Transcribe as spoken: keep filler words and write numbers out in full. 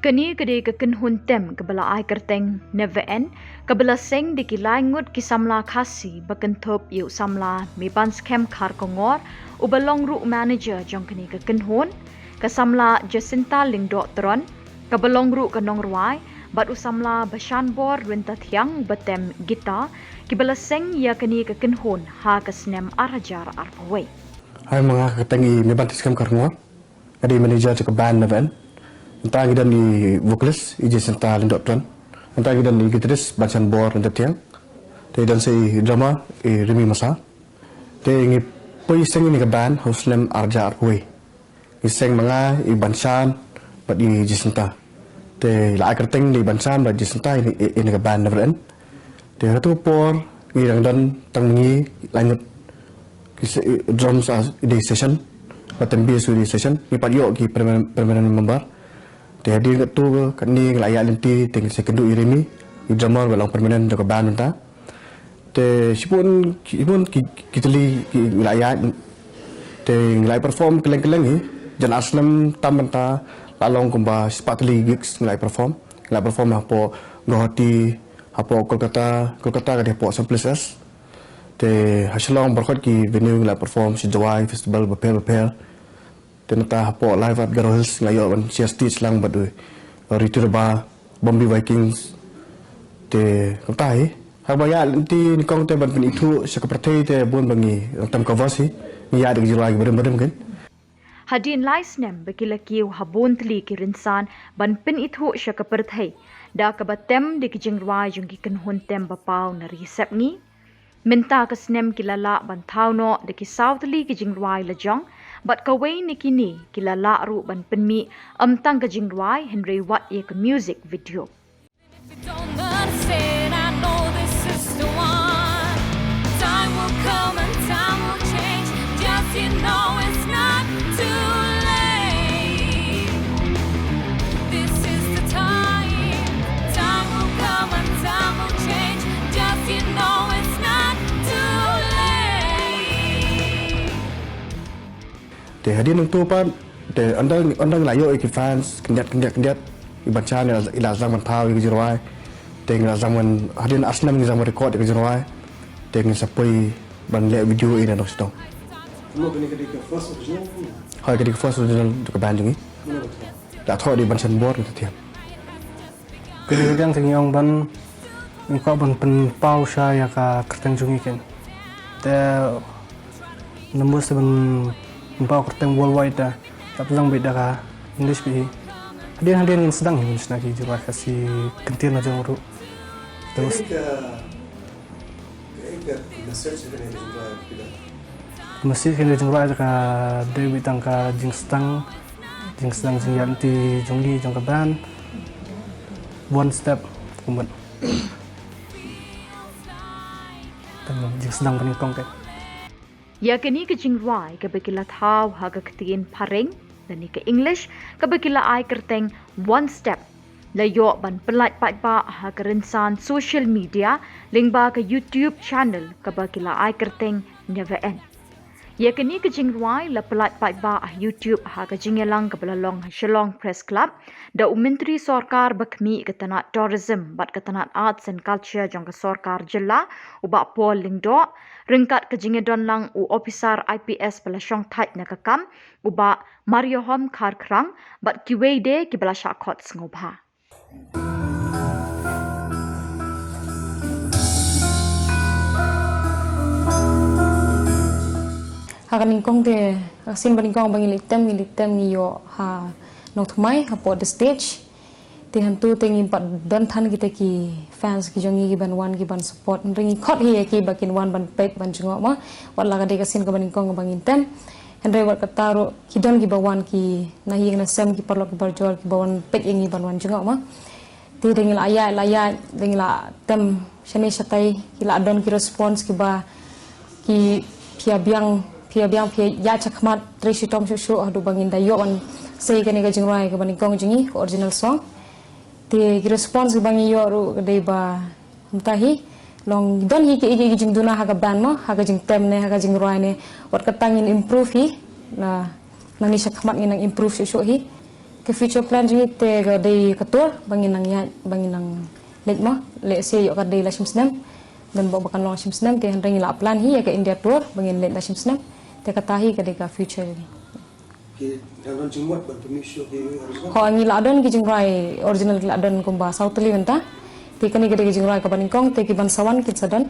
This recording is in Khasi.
Kane ka dei ka kynhun tem kaba la ai kyrteng Never End, kaba la seng da ki lai ngut ki samla Khasi ba kynthup ïa u samla Mebanskhem Kharkongor, uba long ruh manager jong kane ka kynhun, ka samla Jacinta Lyngdoh Tron, kaba long ruh ka nongrwai, bad u samla Bashanbor Ryntathiang uba tem guitar, kiba la seng ïa kane ka kynhun ha ka snem ar hajar arphew wei. Hai, ma nga ka kyrteng i Mebanskhem Kharkongor. Ka dei manager jong ka band Never End. Nangta ngi don i vocalist i Jacinta Lyngdoh Tron. Nangta ngi don i guitarist Bashanbor Ryntathiang. Te don sa i drummer i Rimi Masa. Te ngi poi seng ïa kane ka band ha u snem ar hajar arphew wei. Ngi seng ma nga, i Banshan bad i Jacinta. Te la ai kyrteng da i Banshan bad Jacinta ïa kane ka band Never End. Te ha tu por ngi dang don tang ngi lai ngut, ki se-, drums a dei session, bad tem bass u dei session, ngi pat ïoh ki permanent, permanent member. Te hadien katto katne ngi la ïaid lynti, te ngi sa kynduh ïa i Rimi, i drummer ba long permanent jong ka band mynta. Te shibun, shibun ki, ki tylli ki la ïaid. Te ngi la perform kylleng kylleng hi. Jan ar snem tam mynta la long kumba shispah tylli gigs ngi la perform. Ngi la perform hapoh Guwahati, hapoh Kolkata, Kolkata ka dei hapoh Sun Palace. Te ha Shillong baroh ki venue ngi la perform, sha Jowai festival bapher bapher. Te nangta hapoh Live at Garo Hills ngi la ïoh ban share stage lang bad u, Ritu Raba, Bombay Vikings. Te kumta hi. Haba ïaid lynti nyngkong te ban pynithuh sha ka pyrthei te bun ba ngi dang tem covers hi. Ngi ïaid da ki jingrwai kiba rim ba rim kein. Hadien lai snem ba ki la kiew ha bun tylli ki rynsan ban pynithuh sha ka pyrthei da kaba tem da ki jingrwai jong ki kynhun tem ba paw na ri sep ngi. Mynta ka snem ki la lah ban thaw noh da ki saw tylli ki jingrwai la jong, bad kawei na kine ki la lah ruh ban pynmih ym tang ka jingrwai hynrei wat ïa ka music video. If you don't understand, I know this is the one. Time will come and time will change. Just you know it's not too late. This is the time. Time will come and time will change. Just you know it's not too late. Te hadien nangtu pat, te ynda, ynda ngi la ïoh ïa ki fans khyndiat khyndiat khyndiat, i Banshan i la, i la sdang ban thaw ïa ki jingrwai. Te ngi la sdang ban, hadien ar snem ngi sdang ban record ïa ki jingrwai. Te ngi sa poi ban leh video ïa na dong sdong. Kumno kane ka dei ka first original? Hooid, ka dei ka first original jong ka band jong ngi. Kumno ka dei? La thoh da i Banshanbor Ryntathiang. Ka dei ka liang te ngi ong ban, ngi kwah ban pynpaw sha ïa ka kyrteng jong ngi kein. Te namar sa ban pynpaw kyrteng worldwide te, dap lang beit da ka English beit hi. Hadien hadien ngin sdang hi, ngin shna ki jingrwai Khasi kyntien la jong ruh. Te Kaei ka, kaei ka message kane ka jingrwai ka pynpaw? Message kane ka jingrwai ka dei beit tang ka jingsdang, jingsdang jingïaid lynti jong ngi jong ka band. One step, kumno. Tang jingsdang banyngkong te. Ïa kane ka jingrwai kaba ki la thaw ha ka ktien phareng lane ka English, kaba ki la ai kyrteng One Step, la ïoh ban pyllait paidbah ha ka rynsan social media lyngba ka YouTube channel kaba ki la ai kyrteng Never End. Ïa kane ka jingrwai la pyllait paidbah ha YouTube ha ka jingïalang kaba la long ha Shillong Press Club da u Myntri Sorkar ba khmih ka tnat Tourism bad ka tnat Arts and Culture jong ka Sorkar Jylla, u Bah Paul Lyngdoh, ryngkat ka jingïadon lang u ophisar I P S ba la shongthait na ka kam, u Bah Mariohom Kharkhrang, bad kiwei de kiba la shah khot sngewbha. Ha ka nyngkong te, ha ka sien ba nyngkong ba ngi leit tem, ngi leit tem ngi ïoh ha Nongthymmai, hapoh The Stage. Te hangtu te ngim pat don than kita ki fans ki jong ngi ki ban wan ki ban support. Hynrei ngi khot hi ïa ki ba kin wan ban peit ban jngoh mo. Wat la ka dei ka sien kaba nyngkong kaba ngin tem. Hynrei wat kata ruh ki don kiba wan ki na ïing na sem ki paralok ki parajor kiba wan peit ïa ngi ban wan jngoh mo. Te da ngi la ïaid, la ïaid, da ngi la tem shane shatai, ki la don ki response kiba ki phi ïa biang, phi ïa biang, phi ïa ïaid shakhmat, trei shitom shuh shuh, haduh ba ngin da ïoh ban sei kane ka jingrwai kaba nyngkong jong ngi, ka original song. Te ki response kiba ngi ïoh ruh ka dei ba kumta hi, long don hi ki, ki, ki jingduna ha ka band mo, ha ka jingtem ne, ha ka jingrwai ne, wat kata ngin improve hi, na, nangne shakhmat ngin nang improve shuh shuh hi. Ka future plan jong ngi te ka dei ka tour ba ngin nang ïaid, ba ngin nang leit mo, lehse ïoh ka dei la shim snem. Don ba kan long la shim snem, te hynrei ngi la plan hi ïa ka India tour ba ngin leit la shim snem. Te kata hi ka dei ka future jong ngi. Ki dang don jingmut ban pynmih shuh ki original? Ho, ngi la don ki jingrwai original, ki la don kumba saw tylli mynta. Te kane ka dei ka jingrwai kaba nyngkong, te ki ban sa wan kin sa don.